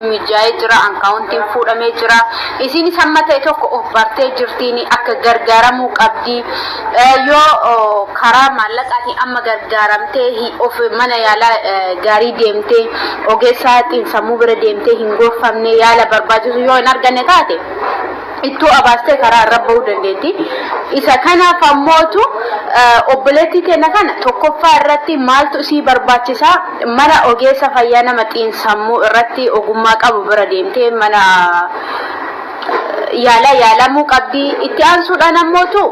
Mijaa'ee jira, akkaawuntiin fuudhamee jira. Isiinis hamma ta'e tokko of bartee jirtiin akka gargaaramuu qabdi. Yoo karaa maallaqaatiin amma gargaaramtee of mana yaalaa gaarii deemtee, ogeessa xiinsammuu bira deemtee hin gorfamne, yaala barbaachisu yoo hin arganne taate, ittuu abaastee karaa irra bahuu dandeetti. Isa kanaaf ammootu obboleettii keenya kana tokkoffaa irratti maaltu isii barbaachisaa? Mana ogeessa fayyaa nama xiinsammuu irratti ogummaa qabu bira deemtee mana yaalaa yaalamuu qabdi. Itti aansuudhaan ammootu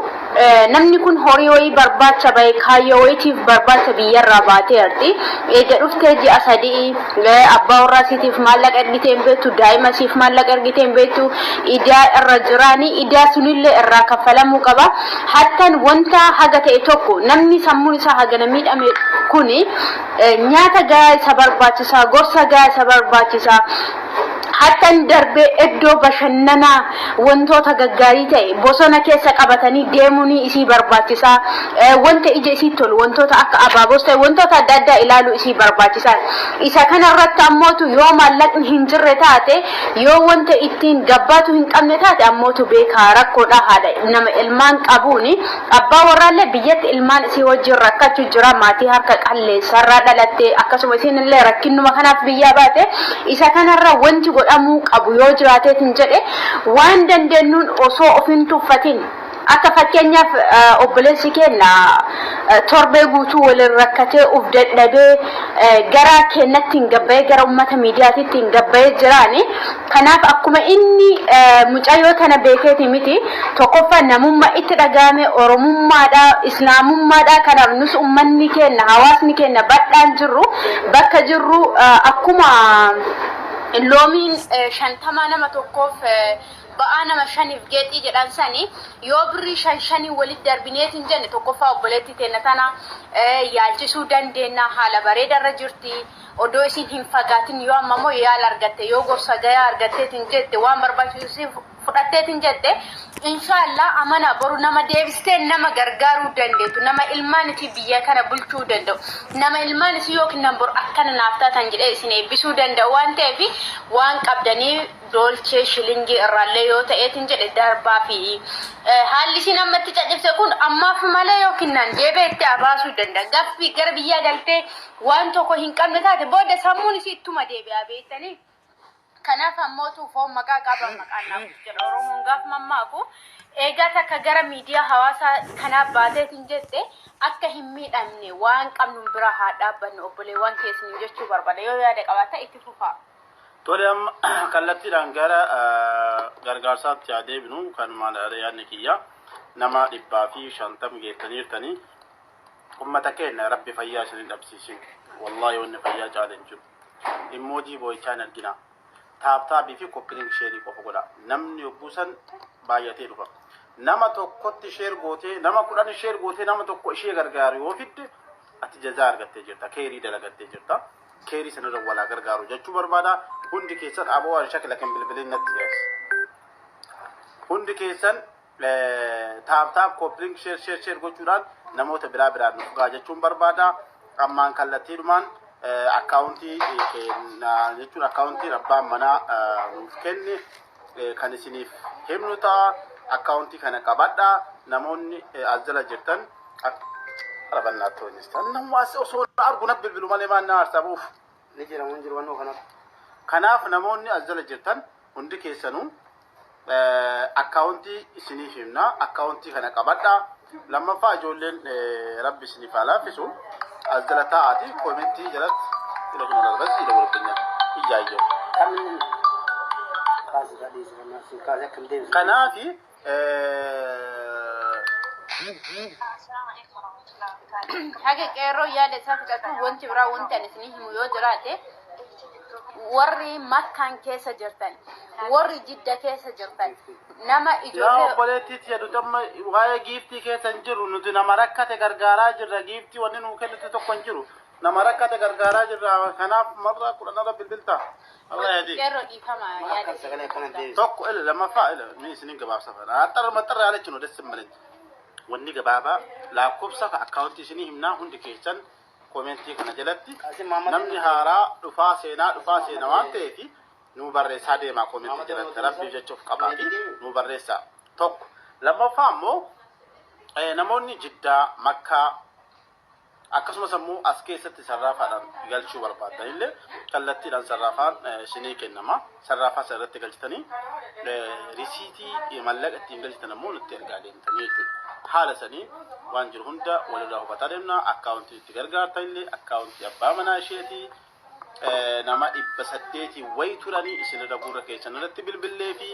namni kun horii wayii barbaacha bahe, kaayyoo wayiitiif barbaacha biyyarraa baateerti. Eega dhuftee ji'a 3, abbaa warraa isiitiif maallaqa ergitee hin beektu, daa'ima isiif maallaqa ergitee hin beektu, idaa irra jiraani, idaa sunillee irraa kaffalamuu qaba. Hattan wanta haga ta'e tokko namni sammuun isaa hagana miidhame kuni nyaata gahaa isa barbaachisa, gorsa gahaa isa barbaachisa. Hattan darbee iddoo bashannanaa wantoota gaggaarii ta'e bosona keessa qabatanii deemuun isii barbaachisaa. Wanta ija isiitti tolu, wantoota akka abaaboos ta'e wantoota adda addaa ilaaluu isii barbaachisaa. Isa kanarratti ammootu yoo maallaqni hin jirre taate, yoo wanta ittiin gabbaatu hin qabne taate, ammootu beekaa rakkoodha. Haadha nama ilmaan qabuuni, abbaa warraallee biyyatti ilmaan isii wajjin rakkachuu jira, maatii harka qalleessarraa dhalatte, akkasuma isiin illee rakkinnuma kanaaf biyyaa baate. Isa kanarra wanti godhamuu qabu yoo jiraateetiin jedhe, waan dandeenyuun osoo of hin tuffatin, akka fakkeenyaaf obboleessi keenya torbee guutuu waliin rakkatee uf dadhabee gara keenyatti hin gabbayee, gara ummata miidiyaatitti hin gabbayee jiraani. Kanaaf akkuma inni mucayyoo tana beekeeti miti, tokkoffaa namummaa itti dhagahame, oromummaadha, islaamummaadha. Kanaaf nus ummanni keenya, hawaasni keenya badhaan jirru, bakka jirru, akkuma loomiin 50 nama tokkoof ba'aa nama shaniif geexii jedhan sani, yoo birrii shan shanii walitti darbineetiin jenne, tokkoffaa obboleettii teenya tana yaalchisuu dandeenya. Haala bareedarra jirti. Odoo isin hin fagaatin, yoo amma immoo yaala argatte, yoo gorsa gayaa argatteetiin jette, waan barbaachisu fudhatteetiin jette, inshaallah amana boru nama deebistee nama gargaaruu dandeettu, nama ilmaan isii biyya kana bulchuu danda'u, nama ilmaan isii yookiin nan boru akkana naaf taatan jedhee isin eebbisuu danda'u waan ta'eef, waan qabdanii doolchee shilingii irraallee yoo ta'eetiin jedhe darbaa fi haalli isiin amma itti cacibse kun ammaaf malee yookiin naan deebee itti abaasuu danda'a. Gaaffii gara biyyaa galtee waan tokko hin qabne taate booda sammuun isii ittuma deebi'aa beektanii. Kanaaf ammootu foon maqaa qaba maqaan naaf jedha Oromoon gaaf mammaaku. Eegaa takka gara miidiyaa hawaasaa kanaa baateetiin jette, akka hin miidhamne waan qabnu bira haa dhaabbannu obboleewwan keessaniin jechuu barbaada. Yoo yaada qabaata itti fufaa. Tole, amma kallattiidhaan gara gargaarsaatti haa deebinu. Kanumaan yaadni kiyya nama 150 geettaniirtanii. Ummata keenya, rabbi fayyaa isin hin dhabsiisin. Wallaahi wanni fayyaa caale hin jiru. Emoji boo'ichaa hin argina. Tap tapii fi copy link share qofa godha. Namni yogguu san baay'atee dhufa. Nama tokkotti share gootee, nama 10 share gootee, nama tokko ishee gargaaru yoo fidde, ati jazaa argattee jirta, keerii dalagattee jirta. Keerii sanirra walaa gargaaru jechuu barbaada. Hundi keessan aboo waan shakila kan bilbiliin natti dhiyeesse. Hundi keessan tap tap, copy link, share, share, share gochuudhaan namoota biraa biraan nuuf gahaa jechuun barbaada. Ammaan kallattiidhumaan akkaawuntii jechuun akkaawuntiin abbaan manaa nuuf kenne kan isiniif himnu ta'a. Akkaawuntii kana qabadhaa. Namoonni as jala jirtan arabannaa toonistan namni as osoo argu na bilbilu malee maan na aarsaa buuf. Ni jira mun jiru wannoo kanatti. Kanaaf namoonni as jala jirtan hundi keessanuu akkaawuntii isiniif himna. Akkaawuntii kana qabadhaa. Lammaffaa ijoolleen rabbi isiniif haa laaffisu. As jala taa'aati koomentii jalatti ila kun olaalbasi ila walitti iyyaayyoo. Kamiin kaasii kadhiisi kan kaasee akkam deemsa. Kanaafi Haga qeerroo yaada isaa fixatu, wanti biraa wanti ani isinii himu yoo jiraate, warri Makkaan keessa jirtan, warri Jidda keessa jirtan, nama Yaa ijoollee obboleettiitti jedhu, amma waa'ee giiftii keessa hin jiru. Nuti nama rakkate gargaaraa jirra. Giiftii wanni nuu kennitu tokko hin jiru. Nama rakkate gargaaraa jirra. Kanaaf marraa 10rra bilbilta. Allah yaadii. Qeerroo, dhiifama, yaada Akkam sagalee akkana deebisa. Tokko ila lammaffaa ila ni isinin gabaabsa fana. Axxar maxxarra yaala jechuun odeessin malee. Wanni gabaabaa lakkoofsa akkaawuntii isinii himnaa, hundi keessan koomentii kana jalatti Qaasim Mahammad. Namni haaraa dhufaa seenaa dhufaa seenaa waan ta'eef nu Barreessaa deemaa koomentii jalatti, rabbiif jechuuf qabaati nu barreessaa. Tokko lammaffaa ammoo namoonni Jiddaa, Makkaa, akkasumas ammoo as keessatti sarraafaadhaan galchuu barbaadan illee kallattiidhaan sarraafaan isinii kennama. Sarraafaa isa irratti galchitanii risiitii mallaqa ittiin galchitan ammoo nutti ergaa deemtanii jechuudha. Haala sanii waan jiru hunda walirraa hubataa deemna. Akkaawuntii itti gargaartan illee akkaawuntii abbaa manaa isheetii nama 800 wayi turanii isinirra gurra keessan irratti bilbillee fi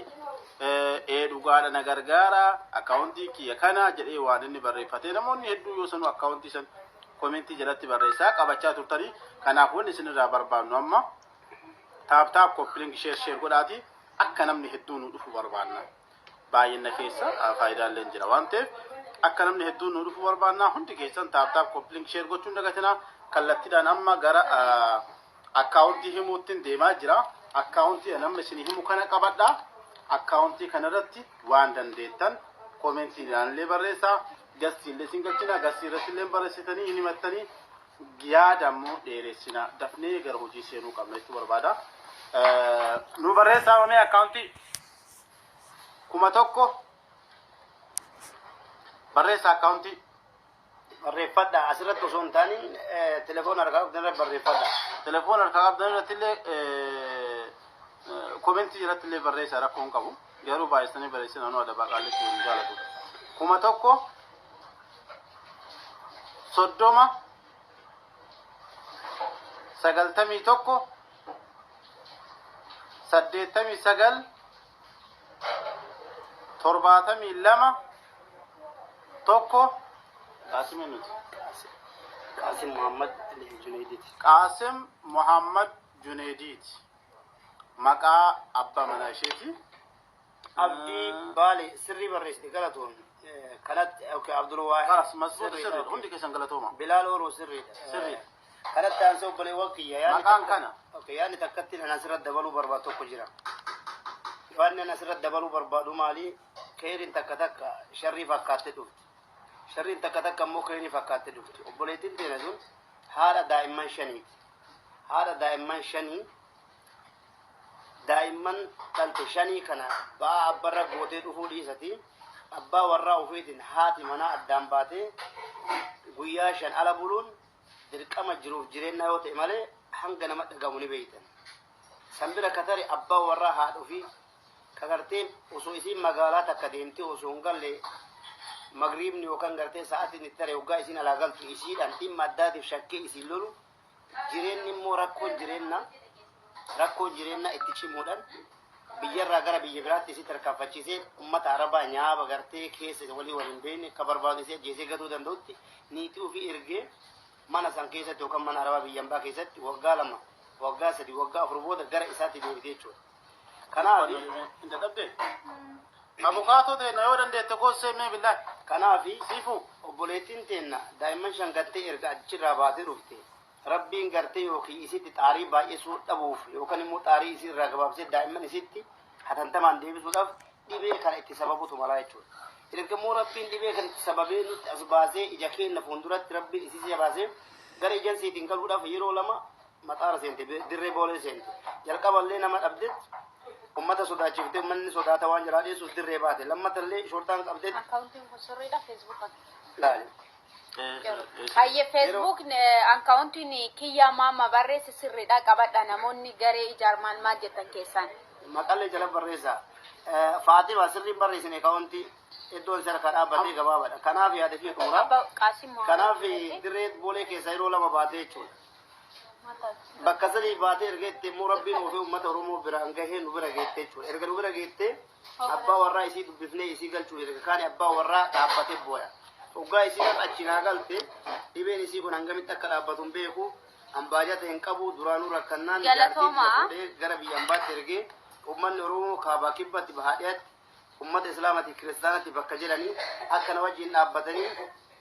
ee dhugaadha, na gargaara, akkaawuntii kiyya kana jedhee waan inni barreeffatee namoonni hedduu yoo sanuu akkaawuntii san komentii jalatti barreessaa qabachaa turtanii. Kanaaf wanni isinirraa barbaannu amma tap tap, copy link, share share godhaati akka namni hedduu nu dhufu barbaanna. Baay'ina keessa faayidaaleen jira waan ta'eef akka namni hedduun nu dhufu barbaanna. Hundi keessan tap tap, copy link, share gochuun dagatinaa. Kallattiidhaan amma gara akkaawuntii himuuttiin deemaa jira. Akkaawuntii nama isin himu kana qabadha. Akkaawuntii kanarratti waan dandeettan koomentiidhaan illee barreessaa. Gastii illee isin galchina. Gastii irratti illee barreessitanii hin himattanii yaada immoo dheeressina. Dafnee gara hojii seenuu qabna jechuu barbaada. Nu barreessaa mamee akkaawuntii 1000 barreessaa akkaawuntii. Barreeffadha, asirratti osoo hin taane telefoon harkaa qabdan irratti barreeffadha. Telefoon harkaa qabdan irratti illee komentii irratti illee barreessaa, rakkoo hin qabu. Garuu baay'isanii barreessina naannoo adabaa qaallitti hin jaalatu. 1000 30 91 89 72 1. Qaasimii nuti. Qaasim Muhammad Junaidiiti. Qaasim Muhammad Juneediiti. Maqaa abbaa manaa isheeti. Abdii Baale sirrii barreessite, galatoon. Kanatti okay, Abdul Waahid. Kaas masbuuta sirrii, hundi keessan galatooma. Bilaal Ooroo sirriidha. Sirriidha. Kanatti aansee obboleewwan kiyya yaadni Maqaan kana. Okay, yaadni takkatti kan asirratti dabaluu barbaadu tokko jira. Yaadni ani asirratti dabaluu barbaadu maali? Keeriin takka takka sharrii fakkaattee dhufti. Sharriin takka takka immoo keerii fakkaattee dhufti. Obboleettiin teena sun haadha daa'imman shaniiti. Haadha daa'imman shanii, daa'imman dhalte shanii kana ba'aa abbarra gootee dhufuu dhiisati, abbaa warraa ofiitiin haati manaa addaan baatee guyyaa 5 ala buluun dirqama jiruuf jireenya yoo ta'e malee hanga nama dhagamu ni beeytan. San bira katare abbaa warraa haadha ofii kagarteen osoo isiin magaalaa takka deemtee osoo hin galle magriibni yookaan gartee sa'aatiin itti tare hoggaa isiin alaa galtu isiidhaan dhimma addaatiif shakkee isiin lolu, jireenyi immoo rakkoon jireenya itti cimuudhaan biyyarraa gara biyya biraatti isii tarkaanfachiisee ummata arabaa nyaaba gartee keessa walii waliin beekne ka barbaadu isii ajjeesee gatuu danda'utti niitii ofii ergee mana san keessatti yookaan mana arabaa biyya ambaa keessatti waggaa 2, waggaa 3, waggaa 4 booda gara isaatti deebitee jechuudha. Kanaaf Hin dadhabdee? Abukaatoo ta'e na yoo dandeette goosee mee billaa. Kanaaf Siifuu. obboleettiin teenna daa'imman shan gattee erga achirraa baatee dhufte, rabbiin gartee yookiin isitti xaarii baay'isuu dhabuuf yookaan immoo xaarii isii irraa gabaabsee daa'imman isitti hatantamaan deebisuudhaaf dhibee kana itti sababutu malaa jechuudha. Erga immoo rabbiin dhibee kana itti sababee nutti as baasee ija keenya fuulduratti rabbiin isii baasee gara ejensiitiin galuudhaaf yeroo lama maxaara seente, dirree boolee seente. Jalqaballee nama dhabdetti ummata sodaachiftee uummanni sodaata waan jalaa dhiyeessuuf dirree baate. Lammatallee shortaan qabdetti Akkaawuntiin kun sirriidha Feesbuukaan. Laali. Hayyee, Facebook akkaawuntiin kiyyaa maama barreesse sirriidha, qabadha. Namoonni garee ijaarmaan maal jettan keessaan? Maqallee jala barreessa. Faatima sirriin barreessine akkaawuntii iddoon sarkaa dhaabbatee gabaabaadha. Kanaaf yaada fi xumuraa. Abba Qaasim Muhammad. Kanaaf dirree boolee keessa yeroo lama baatee jechuudha. Bakka sadii baatee erga itti immoo rabbiin ofii uummata Oromoo biraan gahee nu bira geette jechuudha. Erga nu bira geette abbaa warraa isii dubbifnee isii galchuu erga kaani abbaa warraa dhaabbatee booya. Hoggaa isii kan achi naa galte dhibeen isii kun hangamitti akka dhaabbatu hin beeku. Hambaajata hin qabu, duraanuu rakkannaan Galatooma. Jaartii fuudhee gara biyya ambaatti ergee uummanni Oromoo kaabaa kibbatti bahaa dhiyaatti ummata islaamati kiristaanatti bakka jedhanii akka na wajjin dhaabbatanii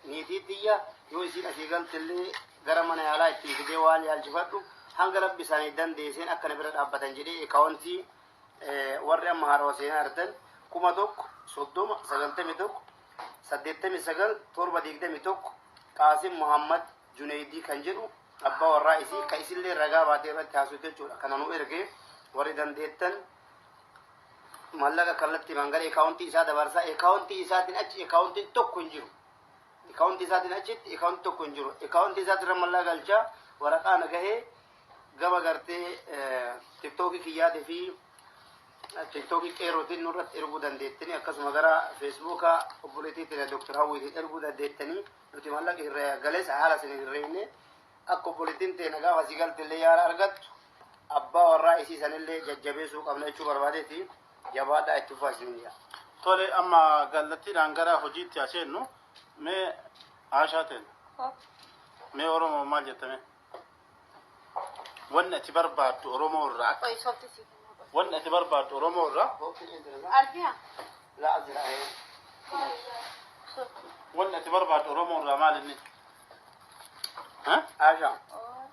niitii tiyya yoo isiin asii galtellee gara mana yaalaa ittiin fidee waan yaalchifadhu hanga rabbi isaanii dandeesseen akka na bira dhaabbatan jedhee akaawuntii warri amma haarawa seenaa artan 1000 30 91 89 7 21 Qaasim Muhammad Juneydii kan jedhu abbaa warraa isii ka isillee ragaa baatee irratti haasofte jechuudha. Kana nu ergee Warri dandeettan maallaqa kallattii mangala akaawuntii isaa dabarsaa. Akaawuntii isaatiin achi akaawuntiin tokko hin jiru. Akaawuntii isaatiin achitti akaawuntii tokko hin jiru. Akaawuntii isaatiin irra mallaqa galchaa, waraqaa nagahee gama gartee TikTokii kiyyaatii fi TikTokii qeerrootiin nurratti erguu dandeettanii, akkasuma gara Facebookaa obboleettii teenya Dr. Hawwiitiin erguu dandeettanii. Nuti mallaqa irra galees haala isin hin reebne, akka obboleettiin teenya gaafa asii galte illee yaala argattu, abbaa warraa isii sanillee jajjabeessuu qabna jechuu barbaadeeti. Jabaadhaa, itti fufaa isiniin jaa. Tole, amma kallattiidhaan gara hojiitti haa seennu. Mee Aashaa teen. Mee Oromoo maal jettame? Wanni ati barbaaddu Oromoo irraa akka Qoy, soofti si kennuu. Wanni ati barbaaddu Oromoo irraa Alfiyaa. La azira. Wanni ati barbaaddu Oromoo irraa maal inni? Ha? Aashaa,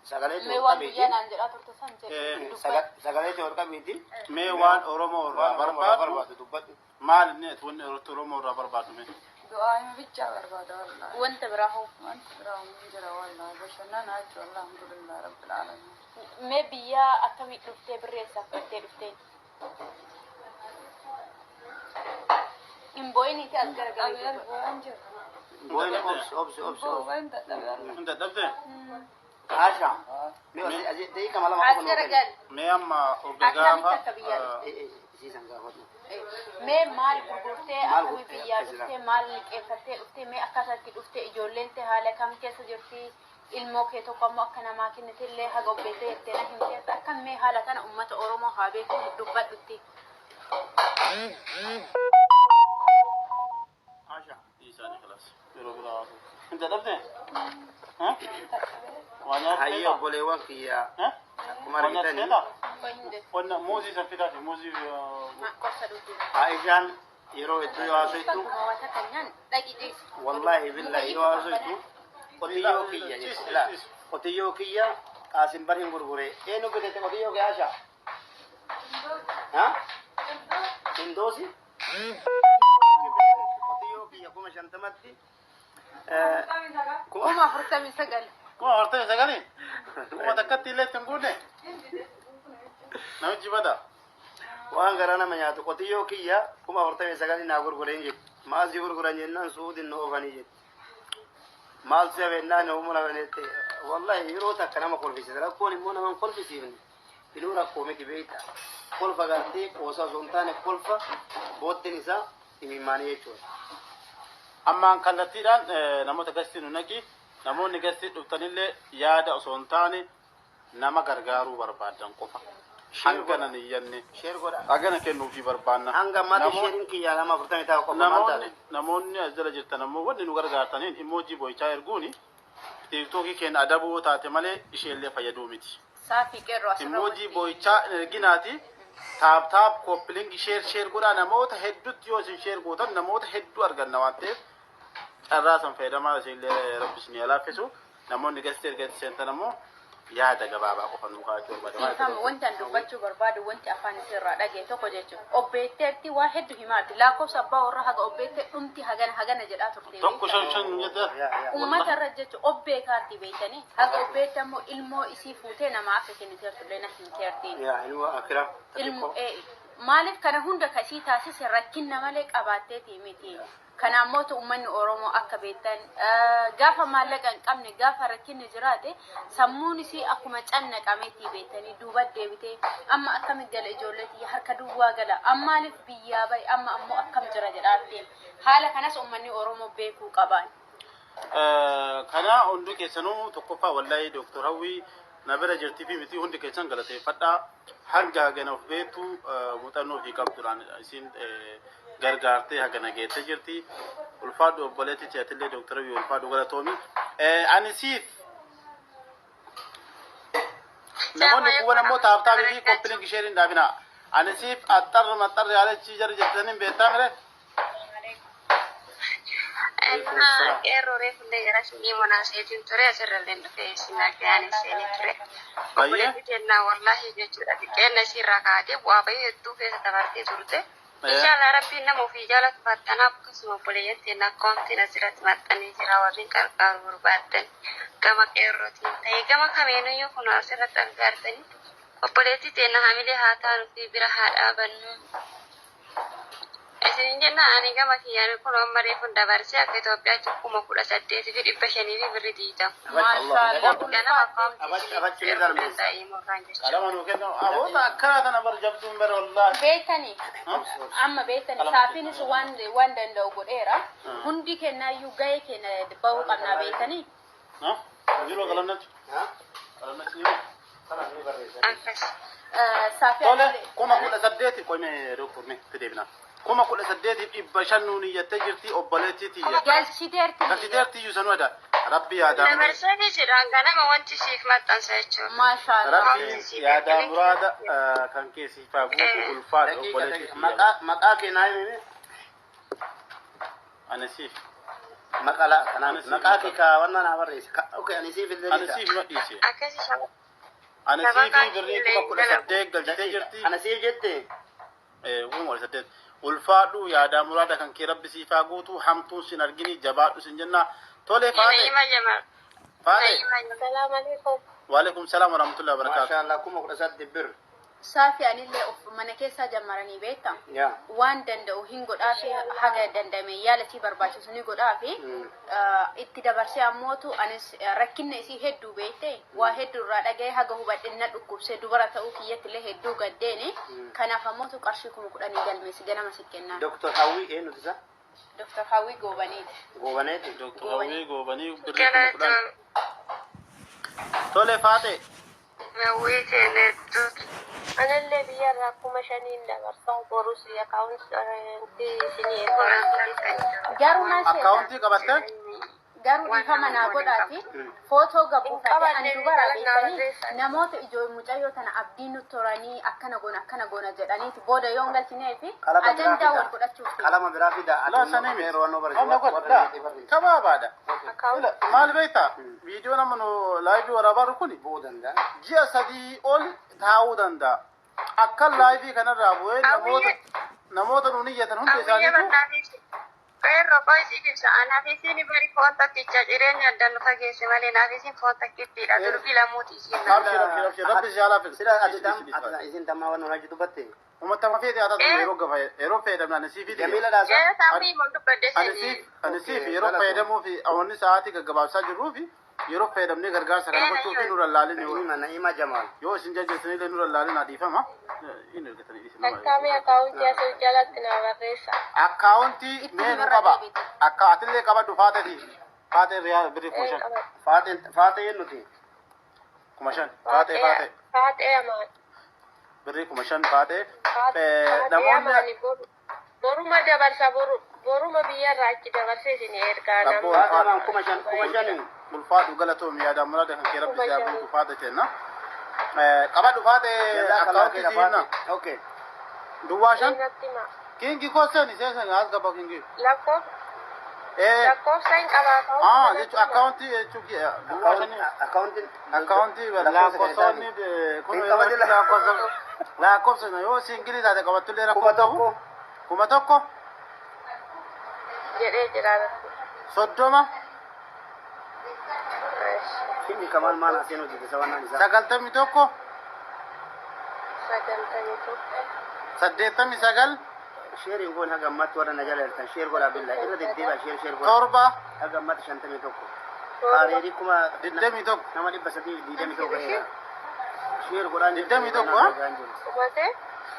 sagalee Mee waan guyyaa naan jedhaa turte san jedhe. Dubbadhu. Sagalee ta'e qabiiti. Mee waan Oromoo irraa Waan Oromoo irraa barbaaddu barbaaddu dubbadhu. Maal inni ati wanni Oromoo irraa barbaaddu mee? Du'aa bichaa barbaada wallahi. Wanta biraa hoo? Wanti biraa hin jira wallahi. Bashannana jechuun alhamdulillah rabbil alamin. Mee biyya akkamii dhuftee, birreessaaf fudhattee dhuftee? Hin boo'iniiti, as garagalee Abeel dubbadhu. bu'aan jira. Boo'in, obsi, obsi, obsi, obsi. Bu'aan dadhabe Allah. Hin dadhabdee? Aashaa, mee asii asii daqiiqama 2 As qofa nuu kenni. garagali. Mee amma oga Akkamitti gaafa akka biyyaa dhufte? Isiisan gaafadhu. Mee maal gurgurtee, Maal akkamii gurgurtee biyyaa akka jira? dhuftee, maal liqeeffattee dhuftee, mee akkasatti dhuftee, ijoolleen tee haala kam keessa jirti, ilmoo kee tokko ammoo akka namaa kennitellee haga obbeettee jettee na himtee, akkam mee haala kana uummata Oromoo haa beeku dubbadhutti. Aashaa. Isaanii kilaas yeroo biraa haasa'u. Hin dadhabdee? Ha? Waa nyaatu Hayyee, feetaa? obboleewwan kiyyaa, Ha? akkuma Waa nyaatu argitanii feetaa? Qoy, hin Wanna muuzii san fidaati, muuzii. Qorsa dhuguu. Aishaan yeroo hedduu yoo haasoftu, Wata kan nyaan dhaqi dhiisi. wallahi billahi, yoo haasoftu qotiyyoo kiyya jetti. Laa, qotiyyoo kiyya Qaasim bar hin gurgure. Eenyu bitate qotiyyoo kee, Aashaa? Ha? Hindoosi? Qotiyyoo kiyya 50,000tti kuma 49,000. 49,000? Kuma takkatti illee itti hin guunne? Namichi bada. Waan garaa nama nyaatu, qotiyyoo kiyya 49,000 naa gurgureen jetti. Maal si gurguran jennaan, suudin nu oofanii jetti. Maal si hafennaan, humna hafenetti. Wallahi yeroo takka nama kolfisiisa. Rakkoon immoo nama hin kolfisiifne. Inuu rakkoo miti beekta. Kolfa gartee qoosaa osoo hin taane, kolfa boottiin isaa imimmaanii jechuudha. Ammaan kallattiidhaan namoota gastii nu naqi. Namoonni gastii dhuftanillee yaada osoo hin taane nama gargaaruu barbaadan qofa. Hanga nan iyyanne. Share godha. Hagana kennuufii barbaanna. Hanga ammaatti shareiin kiyyaa 240 ta'a qofa maal Namoonni taate? Namoonni as jala jirtan ammoo wanni nu gargaartaniin emoji boo'ichaa erguuni TikTokii keenya adabuu taate malee isheellee fayyaduu miti. Saafii qeerroo asirra. Emoji boo'ichaa hin erginaati. Tap tap, copy link, share share godhaa. Namoota hedduutti yoo isin share gootan namoota hedduu arganna waan ta'eef carraa san fayyadamaa. Isinillee rabbi isin haa laaffisu. Namoonni gastii ergatti seentan ammoo yaada gabaabaa qofa nu kaa'achuu Dhiifama, barbaada. wanti an dubbachuu barbaadu, wanti afaan isirraa dhagaye tokko jechuudha. Obbeetteetti waa hedduu himaati. Lakkoofsa abbaa warraa haga obbeettee dhumti hagana hagana jedhaa turte. 155 jette. Uummata irra jechuun obbee kaartii beektanii, haga obbeetti ammoo ilmoo isii fuutee nama akka kenniteertullee na himteertiin. Yaa ilmoo akira. Ilmo maaliif kana hunda kasii taasise rakkinna malee qabaatteeti miti. Kana ammoo uummanni Oromoo akka beektan, gaafa maallaqa hin qabne, gaafa rakkinni jiraate, sammuun isii akkuma cannaqameetii beektanii duuba deebitee, amma akkami gala, ijoollee tiyya harka duwwaa gala, ammaaliif biyyaa bahe, amma ammoo akkam jira jedhaatti. Haala kanas uummanni Oromoo beekuu qaban. Kana hundi keessanuu tokkoffaa wallahi Dooktor Hawwii na bira jirtii fi miti, hundi keessan galateeffadhaa. Hanga hagana of beektu, muuxannoo fi qabduraan isin gargaartee hagana geessee jirti. Ulfaadhu obboleetti atillee, Dooktor Hawwii, ulfaadhu, galatoomi. Ani siif namoonni kuuwwan ammoo tap tapii fi copy link share hin dhaabinaa. Ani siif axxarri maxxarri yaalachi jara jettanii beektaa mire? Qeerroo, reefullee gara sinii monaaseetiin ture, asirrallee dhufee isin argaan seenee ture. Baay'ee. Obboleettii kennaa wallaahi jechuudha, xiqqeenna isiirraa kaatee bu'aa bahii hedduu keessa dabartee turte. Inshaallah rabbiin nama ofii jaalatu maxxanaaf. Akkasuma obboleeyyan teenya akkaawuntiin asirratti maxxanee jira, warreen qarqaaru barbaaddan gama qeerrootiin ta'ee gama kamiiniyyuu kun asirratti argaartanii. Obboleettii teenna hamilee haa taanuu fi bira haa dhaabannu. Isin jenna ani gama kiyyaan kun amma reefuun dabarsee akka Itoophiyaatti 18,500 fi birri 20. Maashaallah. Ganama Abachi abachi ni galmeessa. Qalama nuu kennu. Aboota akkanaa tana bar jabduun bara wallaahi. Beektani amma beektani saafiinis waan danda'u godheera. Hundi kennaayyuu gahee keenya bahuu qabnaa beektanii. Jiru qalamnachi. Qalamnachi jiru. Kana ni barreessa. Akkas. Saafii Tole 18,000 qoyme doktor ne fideebina. 18,500 nuun iyyattee jirti obboleettii tiyya. Galchiteerti. Galchiteerti iyyuu sanuu ada. Rabbi yaadaa Dabarsee ni jira ganama wanti siif maxxansa jechuudha. Maashaallah. Rabbi yaadaa muraada kan keessiifaa guutu ulfaadha obboleettii tiyya. Maqaa kee naa himi. Ani siif. Maqaa la kanaan maqaa kee kaawwannaa naa barreessa. Okay, ani siif illee Ani siif ma dhiise. Akkasi shaba. Ani siif birrii 18,000 galchitee jirti. Ana siif jette. 18,000. Ulfaadhu yaadaa muraada kan kee rabbi siifaa guutu hamtuun sin argini jabaadhu sin jenna. Tole faate. Naima Jamal. Faate. Naima Jamal. Salaam alaikum. Waalaikum salaam warahmatullahi wabarakatuh. Maashaallah 18,000 bir. Saafi anillee of mana keessaa jammaranii beekta. Yaa. Waan danda'u hin godhaa fi haga danda'ame yaala isii barbaachisu ni godhaa fi itti dabarsee ammootu anis rakkinna isii hedduu beekte waa hedduu irraa dhaga'ee haga hubadhinna dhukkubsee dubara ta'uu kiyyatti illee hedduu gaddeeni. Kanaaf ammootu qarshii 10,000 galmeessi ganama si kennaa. Doktor Hawwii eenyutu isa? Dr. Hawwii Goobaniiti. Goobaneeti. Doktor Hawwii Goobanii birrii 10,000. Galatoon Tole faate. Hawwii teenettu. Anallee biyyarraa 5,000 dabarsaa borus akaawuntii isinii ergaa. Garuu maal seeta? Akkaawuntii qabattee? Garuu dhiifama naa godhaati. Footoo gabbuufadhe ani dubara beektanii namoota ijoo mucayyoo tana abdii nutti horanii akkana goona akkana goona jedhaniiti booda yoo hin galchinee fi Qalama biraa ajandaa wal fida. godhachuuf. Qalama biraa fida. Laa sanii miti. Yeroo Amma barreessa. godha. Laa kabaabaadha. Maal beektaa? Viidiyoo nama nu laayivii waraabaa jiru kuni Bu'uu danda'a. ji'a 3 ol taa'uu danda'a. Akka laayivii kanarraa bu'ee namoota nuun iyyatan hundi Hawwii isaaniitu naafis. Qeerroo koo isiif ibsa. Anaafisiin bari foon tokkicha jireenya addaan nu fageesse malee naafisiin foon tokkittiidha. Durbi lamuuti isiin. Abshir abshir abshir rabbi si haa laafisu. Sila ati tam ati isin tammaa waan hojii dubbatte. Uummata ma feete haa taatu yeroo gafa yeroo fayyadamne ani siif Jamiila dhaasa. Ee sammuu immoo dubbadde ani seenii. siif ani siif yeroo fayyadamuu fi awwanni sa'aatii gaggabaabsaa jirruu fi yeroo fayyadamnee gargaarsa kana gochuu fi nurra laalin Naima Naima Jamal. yoo isin jajjeessanillee nurra laalin dhiifama. Inni ergatanii dhiisanii. Akkaamii akaawuntii asii jalatti naa barreessa. Akkaawuntii mee nu qaba. Akka atillee qabadhu faateeti. Faatee riyaa birrii 5,000. Faateen faatee eenyuti? 5,000. Faatee faatee. Faatee amaan. Birrii 5,000 faatee. Faatee Namoonni amaani boru. Boruma dabarsa boru boruma biyyarraa achi dabarsee isinii ergaa nama. Faatee amaan 5,000 5,000. Ulfaadhu galatoom yaadaan muraada kan kee rabbi siyaa guutu faate jenna. Qabadhu faatee akkaawuntii si himna. Okay. Duwwaa 5. Natti hima. Kingi koo seeni seen as gaba kingi. Lakkoofsa hin qaba Ah akaawuntii. jechuun akkaawuntii jechuun duwwaa 5. Akkaawuntiin Akkaawuntii lakkoofsonni kun lakkoofsa yoo singilii taate qabattullee rakkoo 1,000. 1,000 Jedhee jira. 30 Kingi Kamal maal asiin hojjete sabannaan isaa. 91 91. 89 Sheeriin kun haga ammaatti warra na jala jirtan sheer godhaa billaa irra deddeebi'a sheer sheer godhaa. 7 Haga ammaatti 51. Haareerii kuma 21 nama 321 ga'eera. Sheer godhaan 21, ha? Dhumatee?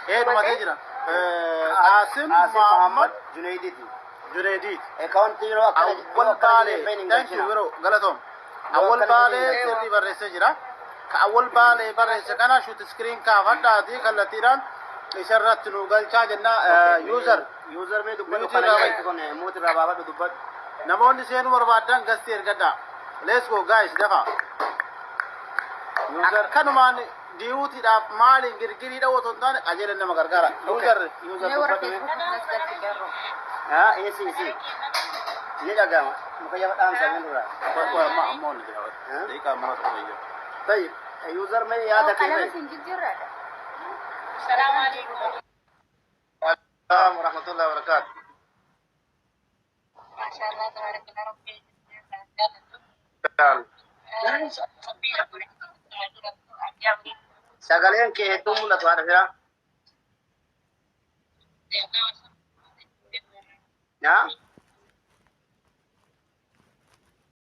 Ee dhumatee jira. Qaasim Muhammad Junaydiiti. Junaydii. Akaawuntii yeroo akkana Awwal Baalee thank you yeroo galatoom. Awwal Baalee sirrii barreessee jira. Ka Awwal Baalee barreesse kana shoot screen kaafadhaatii kallattiidhaan isarratti nu galchaa jenna user. User mee dubbadhu Muti kana irraa irratti kun muti irraa baafadhu dubbadhu. Namoonni seenuu barbaadan gastii ergadhaa. Let's go guys dafa. User Akkanumaan diiwutiidhaaf maaliin girgirii dhawoo otoo hin taane qajeelan nama gargaara. User user Mee warra dubbadhu. Feesbuuk kanas galchi garuu. Haa eessi eessi. Ni dhaga'ama. Muka yafa dhaamsa min dura. Amma amma onni jira. Daqiiqaa muraasa fayyadu. Tayyib. User mee yaada kee Qalama bahi. sin jijjiirraadha. Assalamu warahmatullahi wabarakatuh. Maashaallah tabaarakallah rabbi. Sagaleen kee hedduu mul'atu haadha firaa. Yaa?